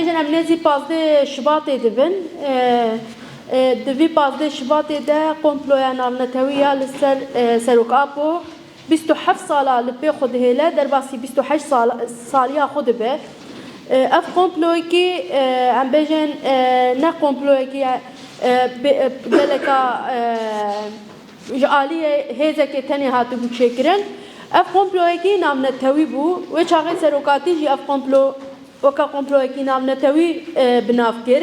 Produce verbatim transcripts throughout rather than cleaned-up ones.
Em nêzî pazdeh Şibatê dibin. E, e, di vî pazdeh Şibatê de komploya navnetewî ya li ser, e, Serok Apo bîst û heft sala li pê xwe dihêle, derbasî bîst û heşt sal, saliya xwe dibe. E, ev komployekî, e, em bêjin, e, ne komployekî ye, e, bê-, e, geleka, e, ji aliyê hêzekê tenê hatibû çêkirin. Ev komployekî navnetewî bû. Wê çaxê serokatî jî ev komplo weke komployekî navnetewî, e, bi nav kir.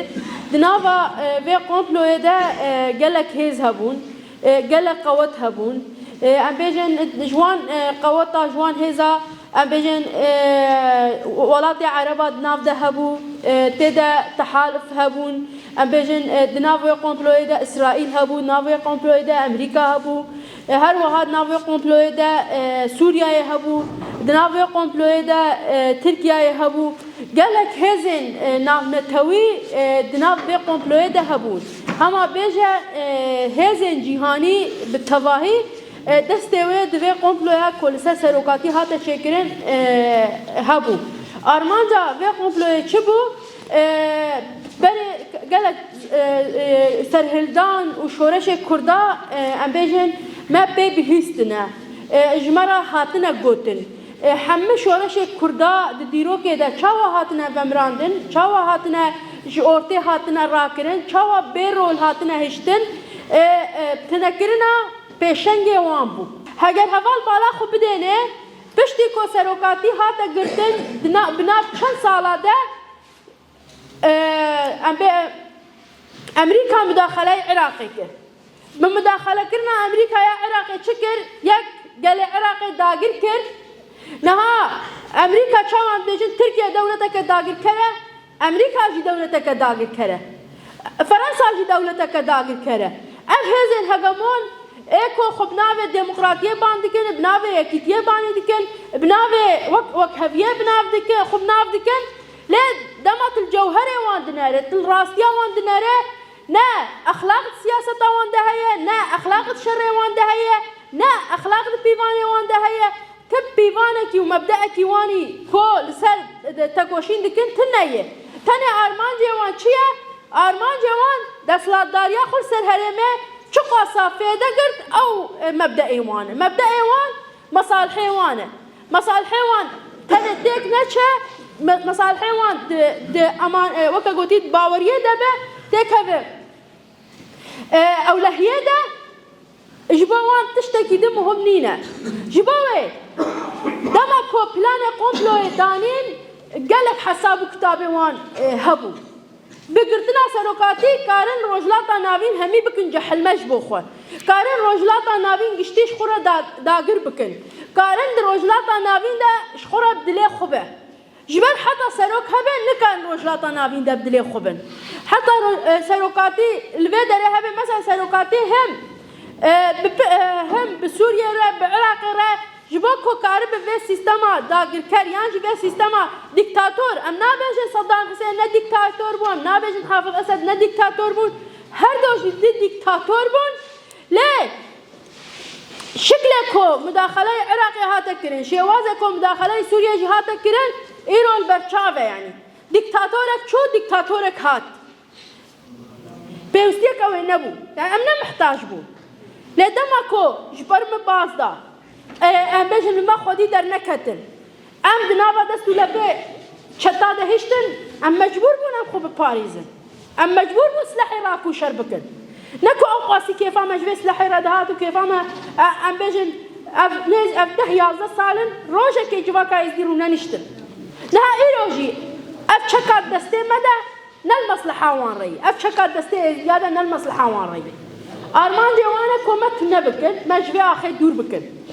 Di nava, e, vê komployê de, e, gelek hêz hebûn, e, gelek qewet hebûn. E, em bêjin, ji wan, e, qeweta, ji wan hêza, em bêjin, e, welatê Ereba di nav de hebû, e, tê de tehalif hebûn. Em bêjin, e, di nav wê komployê de Îsraîl hebû, di nav wê komployê de Amerîka hebû. E, her wiha di nav wê komployê de, e, Sûriyeyê hebû, di nav wê komployê de, e, Tirkiyeyê hebû. Gelek hêzên, e, navnetewî, e, di nav vê komployê de hebûn. Hema bêje, e, hêzên cîhanî bi tevahî, e, destê wê di vê komploya ku li ser serokatî hate çêkirin, e, hebû. Armanca vê komployê çi bû? E, berê gelek, e, e, serhildan û şoreşê Kurda, e, em bêjin, me pê bihîstine. E, ji me re hatine gotin. E, hemî şoreşê Kurda di dîrokê de çawa hatine vemirandin, çawa hatine ji ortê hatine rakirin, çawa bê rol hatine hiştin, e, e, tinekirina pêşengê wan bû. Heger heval bala xwe bidêne, piştî ku serokatî hate girtin, di na-, bi nav çend sala de, e, em bê, Amerîka mudaxeleyê Iraqê kir. Bi mudaxelekirina Amerîka ya Iraqê çi kir? Yek, gelê Iraqê dagir kir. Niha Amerîka çawa em dibêjin Tirkiye dewleteke dagirker e, Amerîka jî dewleteke dagirker e. Fransa jî dewleteke dagirker e. Ev hêzên hegemon ê ku xwe bi navê demokratiyê ban dikin, bi navê yekîtiyê banê dikin, bi navê wek, wekheviyê bi nav dikin, xwe bi nav dikin. Lê dema tu li cewherê wan dinere, tu li rastiya wan dinere, ne exlaq di siyaseta wan de heye, ne exlaq di şerê wan de heye, ne exlaq di pîvanê wan de heye. Ti pîvanekî û mebdeekî wanî ku li ser tekoşîn dikin, tune ye. Tenê armancê wan çi ye? Armancê wan desthilatdariya xwe li ser herêmê çiqasa fêde girt, ew, e, mebdeê wan e. Mebdeê wan mesalihê wan e. Mesalihê wan tenê têk neçe, me-, mesalihê wan di, di eman, e, weke gotî, di baweriyê de be, têkeve, e, ewlehiyê de, ji bo wan tiştekî din muhim nîne. Ji bo wê, dema ku planê komployê danîn, gelek hesab û kitabê wan, e, hebû. Bi girtina serokatî karin Rojhilata Navîn hemî bikin cehilme ji bo xwe. Karin Rojhilata Navîn giştî ji xwe re da-, dagir bikin. Karin di Rojhilata Navîn de ji xwe re bi dilê xwe be. Ji ber heta serok hebe, nikarin Rojhilata Navîn de bi dilê xwe bin. Heta ro-, e, serokatî li vê derê hebe, mesela serokatî hem, e, bi pi-, e, hem bi Sûriyê re, bi Iraqê re, ji bo ku karibe vê sîstema dagirker yan jî vê sîstema dîktator, em nabêjin Saddam Husên ne dîktator bû, em nabêjin Hafiz Esed ne dîktator bû, her do jî di dîktator bûn, lê şiklê ku mudaxeleyê Iraqê hate kirin, şêwazê ku mudaxeleyê Sûriyê jî hate kirin, îro li ber çav e, yanî dîktatorek çû, dîktatorek hat. Pêwistiyeke wê nebû. Yani em ne mihtac bûn. Lê dema ku ji ber min baz da, e, em bêjin li me xwedî derneketin. Em di nava dest û lepê çeta de hiştin, em mecbûr bûn em xwe biparêzin. Em mecbûr bûn silehê rakû şer bikin. Ne ku ew qasî kêfa me ji vê silehê re dihat û kêfa me, e, em bêjin, ev nêz-, ev deh yazdeh sal in, rojekê civaka Êzidî rûneniştin. Niha îro jî ev çeka destê me de, ne li mesleha wan re ye. Ev çeka destê Êzidiya de ne li mesleha wan re ye. Armancê wan e ku me tune bikin, me ji vê axê dûr bikin.